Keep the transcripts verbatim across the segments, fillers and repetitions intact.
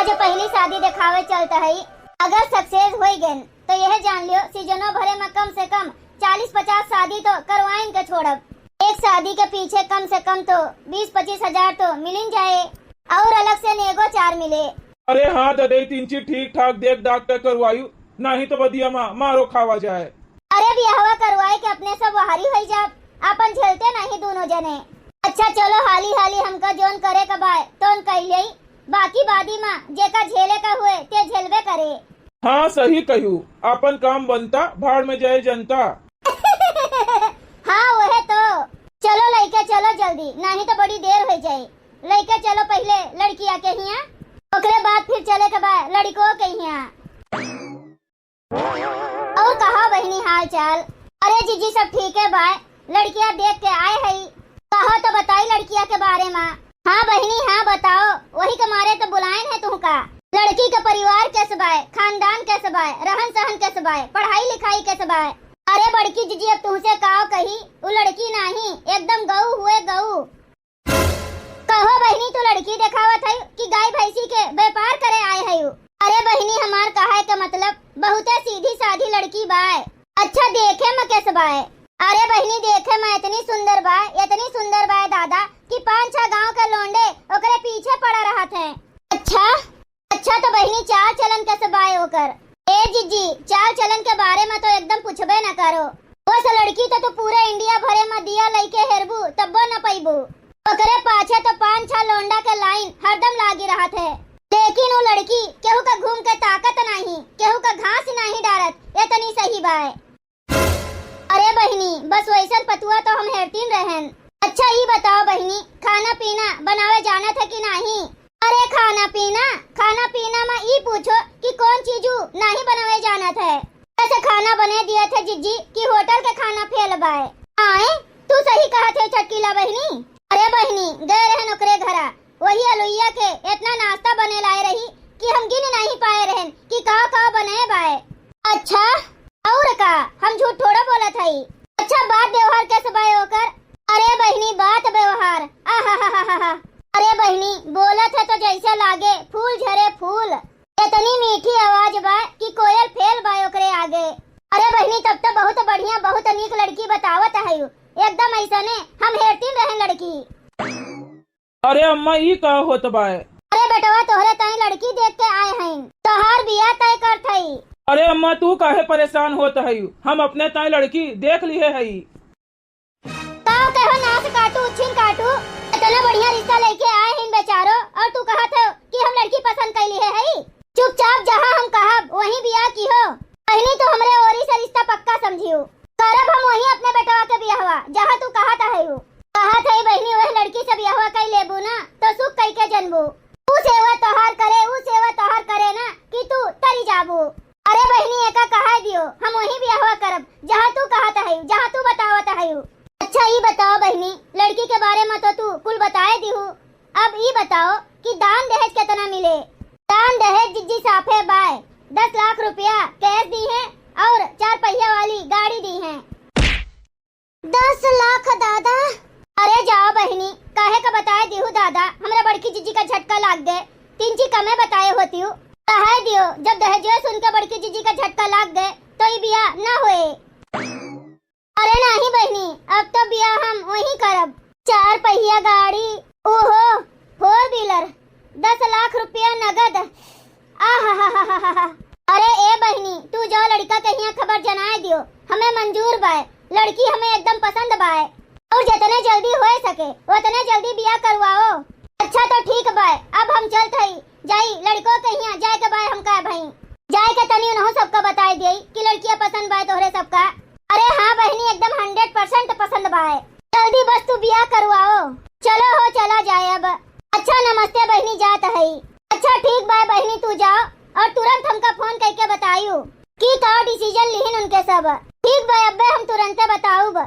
जे पहली शादी देखावे चलत हई, अगर success होइ गइन, तो यह जान लियो, seasonओ भरे में कम से कम चालीस पचास शादी तो करवाइन के छोड़ब। एक शादी के पीछे कम से कम तो बीस पच्चीस हजार तो मिलिन जाए, और अलग से नेगो चार मिले। अरे हाँ ददई, तीन चीज ठीक ठाक देख दाख के करवायु, नाहीं तो बदिया मा मारो खावा जाए। अरे बियाहवा करवाए के अपने सब वहारी होइ जाब, आपन झेलते नाहीं दोनों जने। अच्छा चलो, हाली हाली हमका जौन करे के बाय तौन कइले, बाकी बादी मा जेका झेले का हुए ते झेलबे करे। हाँ सही कहू, आपन काम बनता, भाड़ में जाए जनता। हाँ वहे तो। चलो लइके चलो जल्दी, नाहीं तो बड़ी देर होइ जाए। लइके चलो पहिले लड़किया के हियाँ, ओकरे बाद फिर चले के बा लड़िको के हियाँ। और कहा बहिनी हाल चाल? अरे जीजी सब ठीक है बाय, लड़किया देख के आए हई। कहो तो बताई लड़किया के बारे मा। हाँ बहिनी हाँ बताओ, वही के मारे तो बुलाएन है तुहका। लड़की के परिवार कैसे बाय, खानदान कैसे बाय, रहन सहन कैसे बाय, पढ़ाई लिखाई कैसे बाय? अरे बड़की जीजी अब तुहसे काव कही, उ लड़की नाहीं एकदम गऊ हुए गऊ। कहो बहिनी, तू लड़की देखावत हयू कि गाय भैंसी के व्यापार करे आए हयू? अरे बहिनी, हमार कहे के मतलब बहुते सीधी साधी लड़की बाय। अच्छा, देखे में कैसे बाय? अरे बहिनी, देखे में इतनी सुंदर बाय, इतनी सुंदर बाय दादा कि पांच छह गांव के लोंडे ओकरे पीछे पड़ा रहत हैं। अच्छा, अच्छा तो बहिनी, चाल चलन कैसे बाय ओकर? ए जीजी, चाल चलन के बारे में तो एकदम पूछबे न करो। ओस लड़की तो तू पूरे इंडिया भरे में दिया लइके हेरबू तब्बो न पइबू। ओकरे पाछे तो पांच छह लोंडा के लाइन हरदम लागी रहत है, लेकिन उ लड़की केहू का घूम के ताकत नाही, केहू का घास नाही डारत, इतनी सही बाय। अरे बहिनी, बस वैसन पतुआ तो हम हेरतीन रहन। अच्छा ई बताओ बहिनी, खाना पीना बनावे जानत है कि नाही? अरे खाना पीना, खाना पीना मा ई पूछो कि कौन चीजू नाही बनावे जानत है। ऐसे खाना बने दिया थे जिज्जी कि होटल के खाना फेल बाय। आए, तू सही कहत है चटकीला बहिनी। अरे बहिनी, गए रहन ओकरे घरा, वही अलुइया के इतना नाश्ता बने लाए रही कि हम गिन नाही पाए रहन कि का का बने बाय। अच्छा, और का, हम झूठ थोड़ा बोलत हई। अच्छा, बात व्यवहार कैसे बाय ओकर? अरे बहिनी, बात व्यवहार, आहाहाहा। अरे बहिनी, बोलत है तो जैसे लागे फूल झरे फूल। इतनी मीठी आवाज बा कि कोयल फेल बा ओकरे आगे। अरे बहिनी, तब तो बहुत बढ़िया, बहुत नीक लड़की बतावत है यू। एकदम ऐसने हम हेरतीन रहन लड़की। अरे अम्मा, ई का होत बाय? अरे बेटवा, तोहरे ताई लड़की देख के आए हईन, तोहार बियाह तय करत हई। अरे अम्मा, तू काहे परेशान होत हई? हम अपने ताई लड़की देख लिहे हई। का कहो नास काटू, उच्छिन काटू, इतना बढ़िया रिश्ता लेके आए हईन बेचारो, और तू कहत हो कि हम लड़की पसंद कर लिहे हई। चुपचाप जहाँ हम कहब, वहीं बियाह किहो। बहिनी, तू हमरे ओरी से रिश्ता पक्का समझियो। करब हम वहीं अपने बेटवा के बियाहवा, जहाँ तू कहत हयू। कहत हई बहिनी, वह लड़की से बियाहवा कई लेबू ना, तो सुख कई के जनबू। ऊ सेवा तोहार करे, ऊ सेवा तोहार करे ना, कि तू तरी जाबू। अरे बहिनी, एका कहा दियो, हम वहीं बियाहवा करब, जहाँ तू कहत हयू, जहाँ तू बतावत हयू। अच्छा, ई बताओ बहिनी, लड़की के बारे में तो तू कुल बताए दिहू, अब ई बताओ कि दान दहेज कितना मिले? दान दहेज जिज्जी साफे बाय, दस लाख रुपया cash दी हैं और चार पहिया वाली गाड़ी दी हैं। दस लाख दादा? अरे जाओ बहिनी, काहे का बताए दिहू दादा, हमरा बड़की जिज्जी का झटका लाग गए, तिनची कमे बताए होतियू। कहे दियो, जब दहेजवे सुन के बड़की जिज्जी का झटका लाग गए, तो ई बियाह ना होए। अरे नाही बहिनी, अब तो बियाह हम वहीं करब। चार पहिया गाड़ी, ओहो, four wheeler, दस लाख रुपया नगद। आहाहाहा। अरे ए बहिनी, तू जाओ लड़का के हियां खबर जनाए दियो, हमें मंजूर बाय, लड़की हमें एकदम पसंद बाय, और जितने जल्दी होए सके उतने जल्दी बियाह करवाओ। अच्छा तो ठीक बाय, अब हम चलत हई, जाई लड़को के हियां जाए के बाय हमका भाई, जाए के तनी उनहु सबका बताए दियई कि लड़किया पसंद बाय तोहरे सबका। अरे हाँ बहिनी, एकदम hundred percent पसंद बाय, जल्दी बस तू बियाह करवाओ। चलो हो, चला जाए अब। अच्छा नमस्ते बहिनी, जात हई। अच्छा ठीक बाय बहिनी, तू जाओ और तुरंत हमका phone करके बतायू कि का decision लिहिन उनके सब। ठीक बाय, अब्बे हम तुरंते बताउब।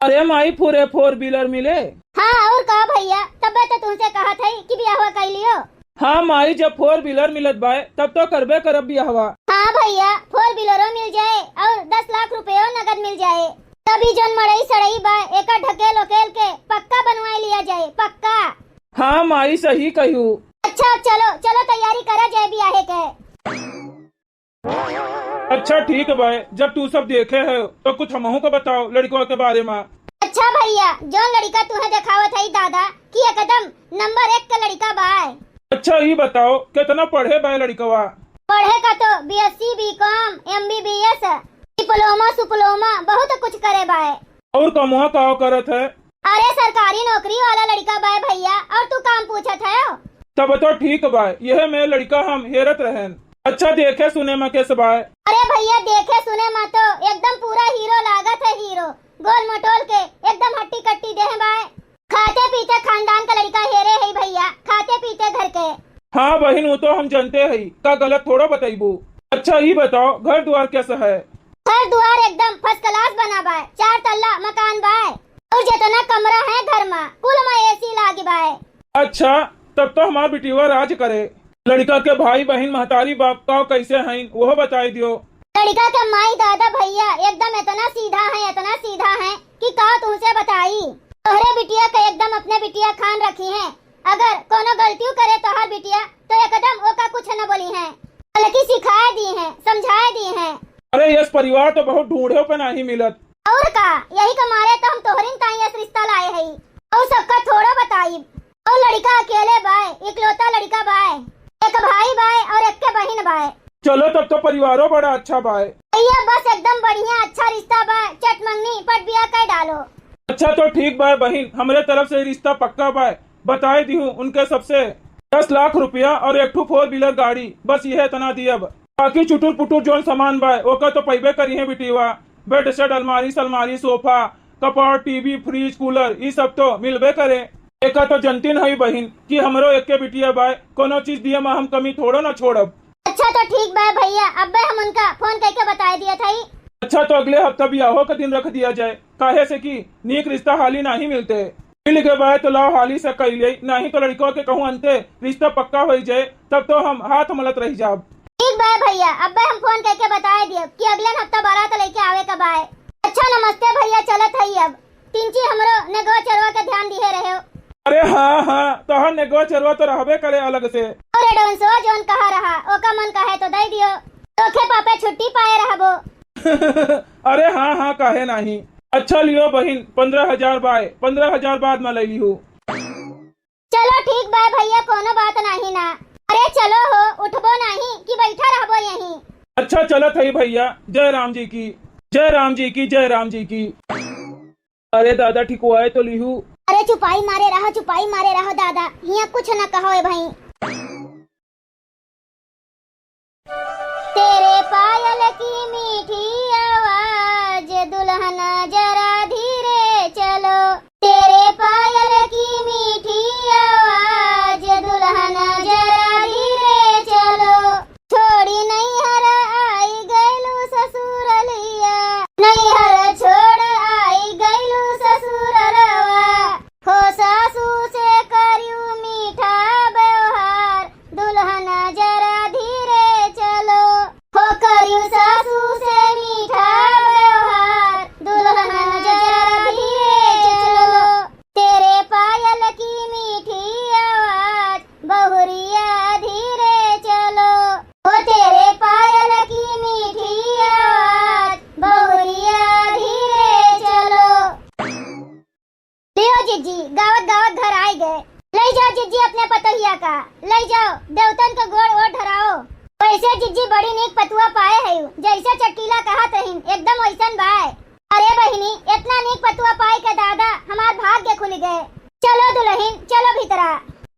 अरे माई, पूरे four wheeler मिले? हाँ, और का भैया, तब्बे तो तुमसे कहत हई कि बियाहवा कर लियो। हाँ माई, जब four wheeler मिलत बाय, तब तो करबे करब बियाहवा। हाँ भैया, four wheelerओ मिल जाए और दस लाख रुपयो नगद मिल जाए, तभी जौन मड़ई सड़ई बा, एका ढकेल ओकेल के पक्का बनवाए लिया जाए, पक्का। हाँ माई, सही कहू। अच्छा, अब चलो, चलो तैयारी करा जाए बियाहे के। अच्छा ठीक बाय, जब तू सब देखे है तो कुछ हमहू को बताओ लड़कवा के बारे में। अच्छा भैया, जौन लड़का तुहे देखावत है दादा कि एकदम नंबर एक का लड़का बाय। अच्छा ई बताओ कितना पढ़े बाय लड़कवा? पढ़े का तो बीएससी, बीकॉम, एमबीबीएस, डिप्लोमा सुप्लोमा बहुत कुछ करे बाय। और कमवा का करत है? अरे सरकारी नौकरी वाला लड़का बाय भैया, और तू काम पूछत है? तब तो ठीक बाय, यह में लड़का हम हेरत रहन। अच्छा देखे सुने में कैस बाय? अरे भैया देखे सुने में तो एकदम पूरा हीरो लागत है, हीरो। गोल मटोल के एकदम हट्टी कट्टी देह बाय। खाते पीते खानदान का लड़का हेरे है भैया, खाते पीते घर के। हाँ बहिन, वो तो हम जानते हैं, का गलत थोड़ा बताइबू। अच्छा ई बताओ घर द्वार कैसा है? घर द्वार एकदम फर्स्ट क्लास बना बाय, चार तल्ला मकान बाय और जितना कमरा है घर में कुल में एसी लागी बाय। अच्छा, तब तो हमार बिटिया राज करे। लड़का के भाई बहिन महतारी बाप का कैसे हैं वो बताई दियो। लड़का के माई दादा भैया एकदम इतना सीधा है, इतना सीधा है कि का तुमसे बताई। तोहरे बिटिया के एकदम अपने बिटिया खान रखी है। अगर कोनो गलतियों करे तोहर बिटिया तो एकदम ओका कुछ न बोली है, बल्कि सिखाए दी है, समझाए दी है। अरे यस परिवार तो बहुत ढूंढे पे नहीं मिलत। और का, यही के मारे तो हम तोहरिन ताई यस रिश्ता लाए हई। और सबका थोड़ा बताई। और लड़का अकेले बाय, इकलौता लड़का बाय, एक भाई बाय और एक के बहिन बाय। चलो तब तो परिवारो बड़ा अच्छा बाय। भैया बस एकदम बढ़िया अच्छा रिश्ता बाय, चट मंगनी पट बिया कर डालो। अच्छा तो ठीक बाय बहिन, हमरे तरफ से रिश्ता पक्का बाय। बताए दिहूँ उनके सबसे दस लाख रुपया और एक ठो फोर व्हीलर गाड़ी, बस यह इतना दियब। बाकी चुटुर पुटुर जौन सामान बाय ओका तो पैबे करी है बिटिया। बेड सेट, अलमारी सलमारी, सोफा, कपाट, टीवी, फ्रिज, कूलर, ई सब तो मिलबे करे। एका तो जनतीन हई बहिन कि हमरो एके बिटिया बाय, कोनो चीज दिए में हम कमी थोड़ो ना छोड़ब। अच्छा तो ठीक बाय भैया, अब्बे हम उनका फोन करके बताए दिया था। अच्छा तो अगले हफ्ता बियाहो का दिन रख दिया जाए, काहे से कि नीक रिश्ता हाली नाही मिलते। मिल गए बाय तो लाओ हाली से कइले, नाही तो लड़िकवा के कहूँ अंते रिश्ता पक्का होई जाए, तब तो हम हाथ मलत रह जाब। ठीक बाय भैया, अब्बे हम फोन करके बताए दिए कि अगले हफ्ता बारात लेके आवे का बाय। अच्छा नमस्ते भैया, चलत हई अब। तिनची हमरो नेगवा चरवा के ध्यान दिहे रहे हो। अरे हाँ, हाँ, तोहर नेगवा चरवा तो रहबे करे अलग से। और एडवांसवा जौन कहा रहा, ओका मन कहे तो दे दियो। तोखे पापे छुट्टी पाए रहबो। अरे हाँ, हाँ, काहे नाही। अच्छा लियो बहिन, पन्द्रह हजार बाय, पन्द्रह हजार बाद में ले लिहू। चलो ठीक बाय भैया, कोनो बात नाही ना। अरे चलो हो, उठबो नाही कि बैठा रहबो यहीं। अच्छा चलत हई भैया, जय राम जी की, जय राम जी की, जय राम जी की। अरे दादा, ठिकुआए तो लिहू। अरे चुपाई मारे रहो, चुपाई मारे रहो दादा, हियाँ कुछ न कहो ए भाई। तेरे पायल की मीठी आवाज, दुल्हन जरा धीरे चलो। तेरे पायल की मीठी आवाज, दुल्हन जरा धीरे चलो। छोड़ी नैहर आई गैलू ससुरलिया, नैहर छोड़ आई गैलू ससुरलवा। हो सासू से करियो मीठा व्यवहार, दुल्हन जरा धीरे चलो। हो करियो सासू से मीठा व्यवहार, दुल्हन जरा धीरे चलो। तेरे पायल की मीठी आवाज, बहुरिया धीरे चलो। ओ तेरे पायल की मीठी आवाज, बहुरिया धीरे चलो। लियो जिज्जी, गावत गावत घर आए गए। ले जाओ जिज्जी अपने पतोहिया का, ले जाओ देवतन के गोड़ ओढ़ धराओ। वैसे जिज्जी बड़ी नीक पतुआ पाए है, जैसे चटकीला कहत रहीन, एकदम वैसन बाय। अरे बहिनी, इतना नीक पतुआ पाई के दादा, हमार भाग्य खुल गए। चलो दुलहिन, चलो भीतरा।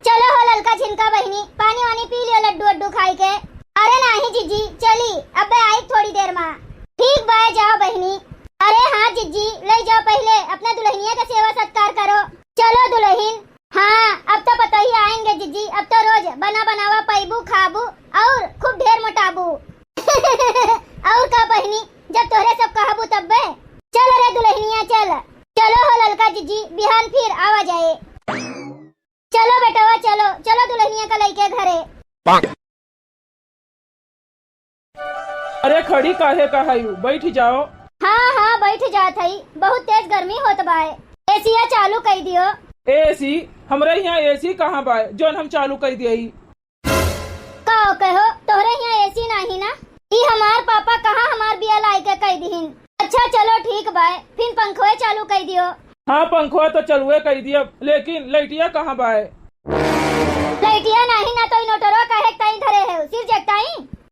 चलो हो ललका झिनका बहिनी, पानी वानी पी लियो लड्डू वड्डू खाई के। अरे नाही जीजी, चली, अबे आई थोड़ी देर मा। ठीक बाय, जाओ बहिनी। अरे हाँ जीजी, ले जाओ पहिले अपने दुलहिनिया के सेवा सत्कार करो। चलो दुलहिन। हाँ, अब तो पतोही आएंगे जीजी, अब तो रोज बना बनावा पैबू, खाबू और खूब ढेर मोटाबू। और का बहिनी, जब तोहरे सब कहबू तब्बे। चल रे दुलहिनिया चल, चलो हो ललका जीजी, बिहान फिर आवा जाए। चलो बेटवा चलो, चलो दुलहिनिया का लइके घरे। अरे खड़ी काहे का हयू, बैठ जाओ। हाँ हाँ बैठ जात हई, बहुत तेज गर्मी होत बाय। एसिया चालू कई दियो। एसी? हमरा यहाँ एसी कहाँ बाय जौन हम चालू कई दियई? एसी नाही ना? ई हमार पापा कहाँ हमार बिया लाइके कइ दिहिन? अच्छा चलो ठीक बाय, फिन पंखवे चालू कइ दियो। हाँ, पंखवा तो चलुए कइ दियब, लेकिन लइटिया कहाँ बाय? लइटिया नाही ना तो इन्वर्टरवा काहे ताई धरे है, सिर जगताई?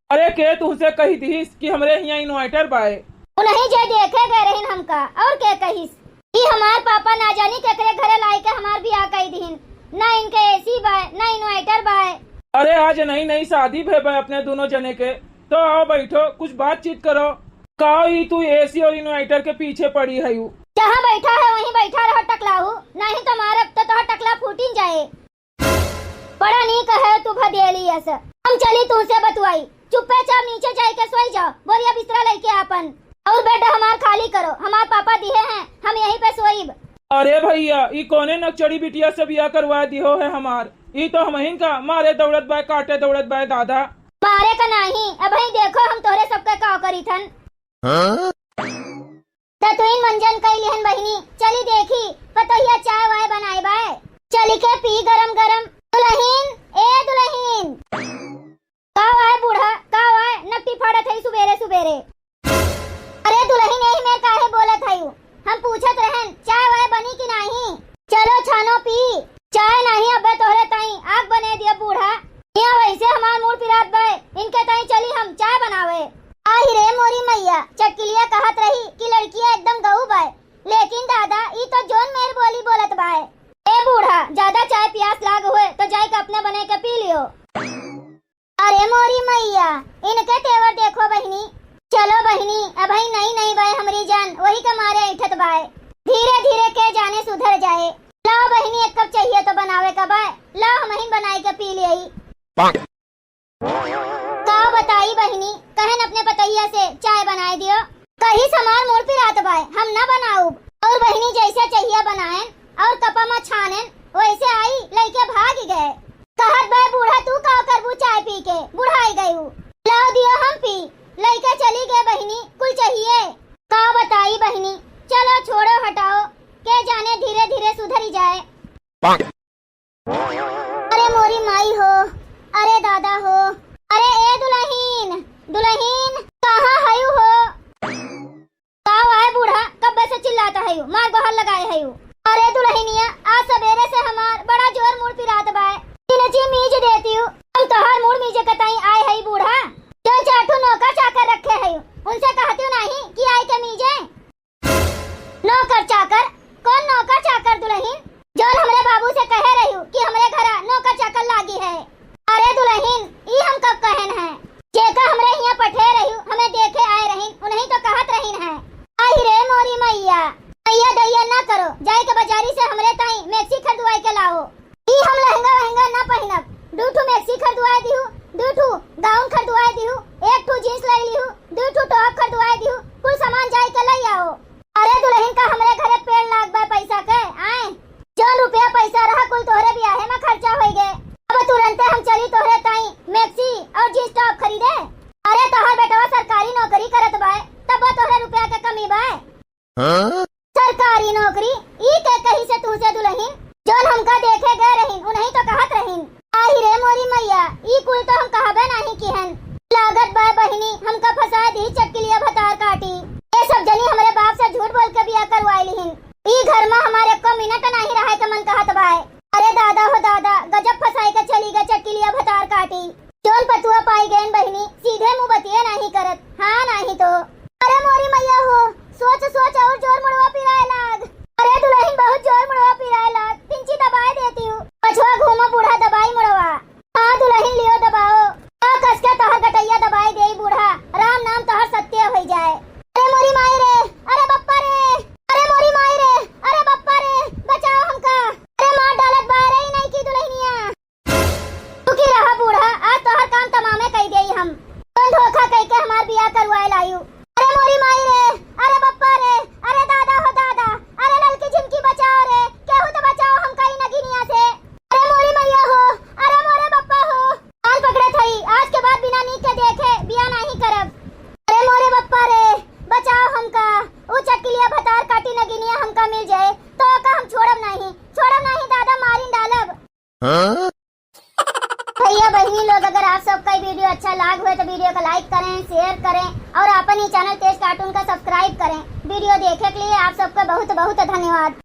अरे के तुहसे कहि दिहिस कि हमरे हियाँ inverter बाय? उन्हीं जे देखे गए रहिन हमका, और के कहिस? ई हमार पापा ना जानी केकरे घरे लाइके हमार बियाह कइ दिहिन। ना इनके एसी बाय, ना inverter बाय। अरे आज नई नई शादी भे बाय अपने दुनो जने के, तो आओ बैठो, कुछ बातचीत करो। का ई तू एसी और inverter के पीछे पड़ी हयू? जहाँ बैठा है वहीं बैठा रहो टकलाहू, नहीं तो मारब तो तोहर टकला फूटिन जाए। बड़ा नीक है तू भदेली अस। हम चली तुहसे बतुआई। चुप्पे चाप नीचे जाइके सोई जाओ, बोरिया बिस्तरा लइके आपन। और बेड हमार खाली करो, हमार पापा दिहे हैं, हम यहीं पे सोइब। अरे भइया, ई कौने नकचड़ी बिटिया से बियाह करवा दिहो है हमार? ई तो हमहिन का मारे दौड़त बाय, काटे दौड़त बाय दादा। मारे का नाही, अबहीं देखो हम तोहरे सबके का करीथन। हाँ? त तुइन मंजन कइ लिहन बहिनी, चली देखी पतोहिया चाय वाय बनाए बाय। चली के पी गरम गरम। दुलहिन, ए दुलहिन। का वाय बूढ़ा, का वाय नकटी फाड़त हई सुबेरे सुबेरे? अरे दुलहिन, एही मेर काहे बोलत हई? हम पूछत रहन, चाय वाय बनी कि नाही? चलो छानो पी। चाय नाही अबे तोहरे ताई, आग बने दिया बूढ़ा। यहाँ वैसे हमार मूड़ पिरात बाय, इनके ताई चली हम चाय बनावे। आही रे मोरी मैया, चटकिलिया कहत रही कि लड़किया एकदम गऊ बाय, लेकिन दादा ई तो जोन मेर बोली बोलत बाय। ए बूढ़ा, ज्यादा चाय पियास लाग हुए तो जाइके अपने बने के पी लियो। अरे मोरी मैया, इनके तेवर देखो बहिनी। चलो बहिनी, अबहीं नई नई बाय हमरी जान, वही के मारे ऐठत बाय। धीरे धीरे के जाने सुधर जाए। लाओ बहिनी, एक कप चाहिए तो बनावे का बाय, लाओ हमहिन बनाई के पी लेई। का बताई बहिनी, कहन अपने पतैया से चाय बनाए दियो। कहिस हमार मूड़ पिरात बाय, हम ना बनाउब। और बहिनी जैसे चाहिए बनाएन और कपा मा छानेन, वैसे आई लइके भाग गए। कहत बाय बूढ़ा तू का करबू चाय पी के, बुढ़ाई गयू। लाओ दियो हम पी, लइके चली गए बहिनी, कुल चाहिए। का बताई बहिनी, चलो छोड़ो हटाओ, के जाने धीरे धीरे सुधरी जाए। अरे मोरी माई हो, अरे दादा हो, अरे ए दुलहिन, दुलहिन, कहाँ हयू हो? का वाय बूढ़ा, कब्बे से चिल्लात हयू, मार गोहार लगाए हयू। अरे दुलहिनिया, आज सबेरे से हमार बड़ा जोर मूड़ पिरात बाय। इनची मीज देतियू, हम तोहार मूड़ मीजे कतई आए हई बूढ़ा। जो चार ठो नौकर चाकर रखे हयू, उनसे कहतियू नाही कि आइके मीजे? नौकर चाकर? कौन नौकर चाकर दुलहिन? जौन हमरे बाबू से कहे रहियो कि हमरे घरा नौकर चाकर लागी है। अरे दुलहिन, ई हम कब कहन है? जेका हमरे हियाँ पठे रहियो, हमें देखे आए रहिन, उन्हीं तो कहत रहिन है। आई रे मोरी मैया, मैया दैया ना करो, जाइके बजारी से हमरे ताई मैक्सी खरीदवाइके लाओ। ई हम लहंगा वहंगा ना पहिनब। दू ठू मैक्सी खरीदवाए दिहू, दू ठू गाउन खरीदवाए दिहू, एक ठू जींस लइ लिहू, दू ठू टॉप खरीदवाए दिहू, कुल सामान जाइके लइ आओ। अरे दुलहिन का हमरे घरे पेड़ लाग बा पैसा के, आए? जौन रुपया पैसा रहा कुल तोहरे बियाहे मा खर्चा होइ गए। अब तुरंते हम चली तोहरे ताई मैक्सी और जींस टॉप खरीदे। अरे तोहर बेटवा सरकारी नौकरी करत बाय, तब तोहरे रुपया के कमी बाय। हाँ? सरकारी नौकरी, ई के कही से तू से दुलहिन, जौन हमका देखे गए रहिन, उन्हीं तो कहत रहिन। आही रे मोरी मैया, ई कुल तो हम कहबे नाही किहन। लागत बा बहिनी, हमका फंसा दी चटकिलिया भतार काटी। ये सब जनी हमरे बाप से झूठ बोल के बिया करवाई लिहिन। ई घर मा हमारे एको मिनट नाही रहे के मन कहत बाय। अरे दादा हो दादा, गजब फंसाई के चली गए चटकिलिया भतार काटी। जौन पतुआ पाई गयन बहिनी, सीधे मुंह बतिये नाही करत, हाँ नाही तो। अरे मोरी मैया हो, सोच सोच और जोर मुड़वा पिराए लाग। अरे दुलहिन बहुत जोर मुड़वा पिराए लाग, तिनची दबाए देतिउ। पछवा घूमा बूढ़ा दबाई मुड़वा। हाँ दुलहिन लियो दबाओ। भैया बहिनी लोग, अगर आप सबका ई video अच्छा लाग होए तो video का like करें, share करें और अपन ही channel तेज cartoon का subscribe करें। Video देखे के लिए आप सबका बहुत बहुत धन्यवाद।